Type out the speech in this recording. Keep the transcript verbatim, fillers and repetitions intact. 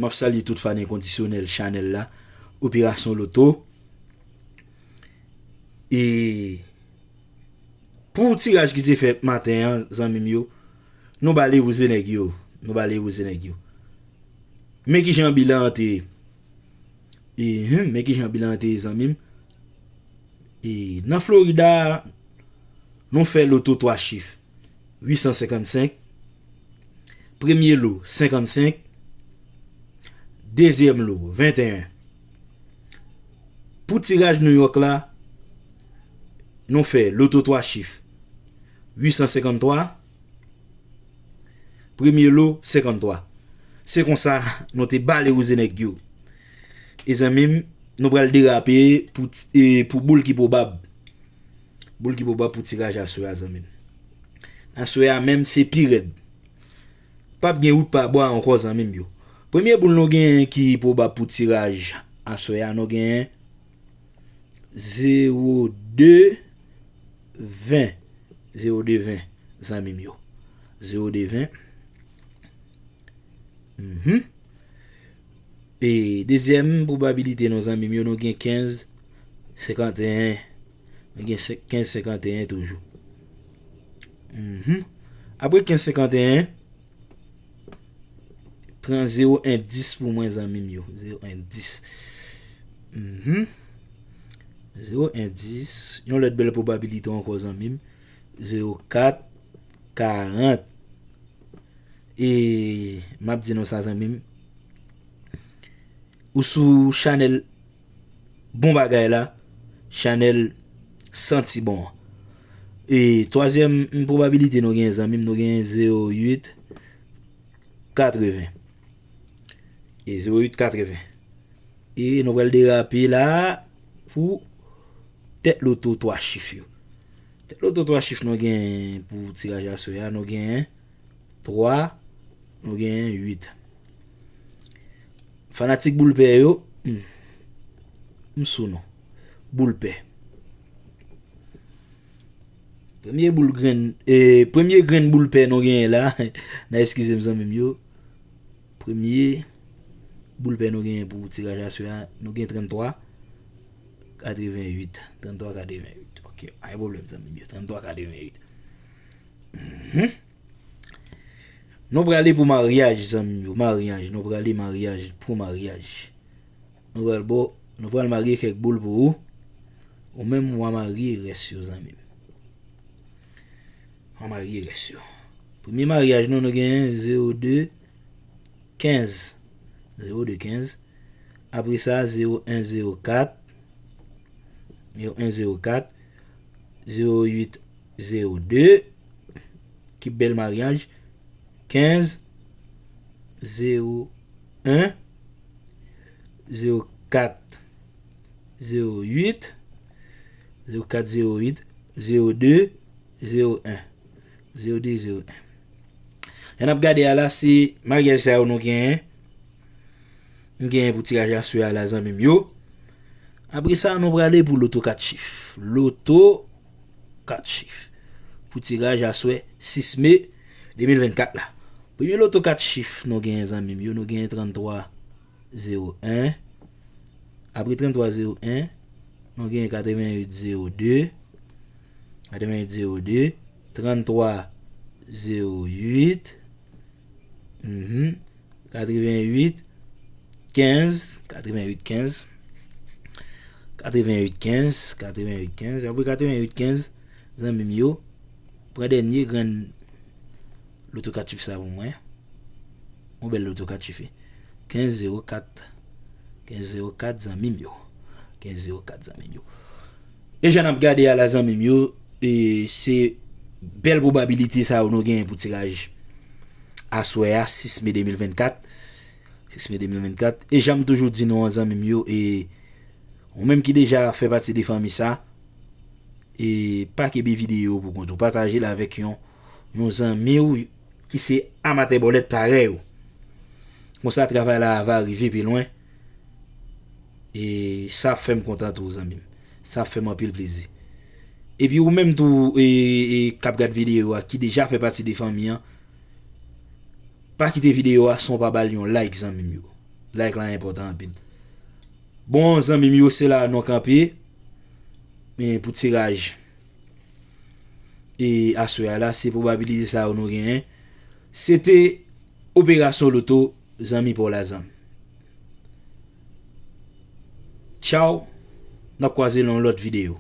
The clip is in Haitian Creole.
M ap salye tout fan enkondisyonèl chanèl la, Operasyon Loto. E pou tiraj ki te fèt maten an, zanmi m yo, nou ba Lewoze nèg yo. Nou ba Lewoze nèg yo. Men kijan bilan an te ye. Ehem, men kijan bilan an te ye, zanmi m. E nan Florida, nou fè loto twa chif. Uit san senkannsenk. Premye lo, senkannsenk. Dezyèm lo, venteyen. Pou tiraj New York la, nou fè loto twa chif. Uit san senkanntwa. Premye lo, senkanntwa. Se konsa, nou te ba Lewoze nèg yo. E zanmi m, nou pral derape pou, e, pou boul ki pwobab. Boul ki pwobab pou tiraj aswè a, zanmi m. Aswè a menm, se pi rèd. P ap gen wout pa bwa ankò, zanmi m yo. Premye boul nou genyen ki pwobab pou tiraj aswè a, nou genyen zewo de ven. Zewo de ven, zanmi m yo. Zewo de ven. Mhm. E dezyèm pwobabilite nou, zanmi m yo, nou gen kenz senkanteyen. Nou gen se-, kenz senkanteyen toujou. Mhm. Apre kenz senkanteyen, pran zewo en dis pou mwen, zanmi m yo. Zewo en dis. Mhm. Zewo en dis. Yon lòt bèl pwobabilite ankò, zanmi m. Zewo kat karant. E m ap di nou sa, zanmi m. Ou sou chanèl Bon Bagay la, chanèl Santi Bon an. E twazyèm pwobabilite nou gen, zanmi m, nou gen zewo uit katreven. E zewo uit katreven. E nou pral derape la pou tèt loto twa chif yo. Tèt loto twa chif nou gen pou tiraj aswè a, nou gen twa, nou gen uit. Fanatik boul pè yo, hmm, m sou nou. Boul pè. Premye boul grenn, e, premye grenn boul pè nou genyen la, nan eskize m, zanmi m yo. Premye boul pè nou genyen pou tiraj aswè a, nou gen tranntwa katreven uit. Tranntwa katreven uit. Ok, pa gen pwoblèm, zanmi m yo. Tranntwa katreven uit. Mhm. Nou prale pou maryaj, zanmi m yo. Maryaj. Nou prale maryaj pou maryaj. Nou pral bo, nou pral marye kèk boul pou ou. Ou menm, w a marye rès yo, zanmi m. W a marye rès yo. Premye maryaj nou, nou genyen zewo de kenz. Zewo de kenz. Apre sa, zewo en zewo kat. Zewo en zewo kat. Zewo uit zewo de. Ki bèl maryaj. Kenz zewo en, zewo kat zewo uit, zewo kat zewo uit, zewo de zewo en, zewo de zewo en. Lè n ap gade a la, se maryaj sa yo nou genyen. M genyen pou tiraj aswè a la, zanmi m yo. Apre sa, nou prale pou loto kat chif. Loto kat chif. Pou tiraj aswè sis me de mil vennkat la. Premye loto kat chif nou genyen, zanmi m yo, nou genyen tranntwa zewo en. Apre tranntwa zewo en, nou genyen katreven uit zewo de. Katreven uit zewo de. Tranntwa zewo uit. Mhm. Katreven uit kenz, katreven uit kenz. Katreven uit kenz, katreven uit kenz. Apre katreven uit kenz, zanmi m yo, pran dènye grenn loto kat chif sa pou mwen. Yon bèl loto kat chif, wi. Kenz zewo kat. Kenz zewo kat, zanmi m yo. Kenz zewo kat, zanmi m yo. E jan n ap gade a la, zanmi m yo, e se bèl pwobabilite sa yo nou genyen pou tiraj aswè a, sis me de mil vennkat. Sis me de mil vennkat. E jan m toujou di nou an, zanmi m yo, e ou menm ki deja fè pati de fanmi sa, e pa kenbe videyo pou kont ou. Pataje l avèk yon, yon zanmi w ki se amatè bòlèt parèy ou. Konsa, travay la va rive pi lwen. E sa ap fè m kontan tou, zanmi m. Sa ap fè m anpil plezi. Epi ou menm tou, e, e, k ap gad videyo a, ki deja fè pati de fanmi an, pa kite videyo a san w pa ba l yon like, zanmi m yo. Like la enpòtan anpil. Bon, zanmi m yo, se la nou kanpe. Men pou tiraj e aswè a la, se pwobabilite sa yo nou genyen. Se te Operasyon Loto, zanmi pa w la, zanmi. Tchaw. N ap kwaze nan yon lòt videyo.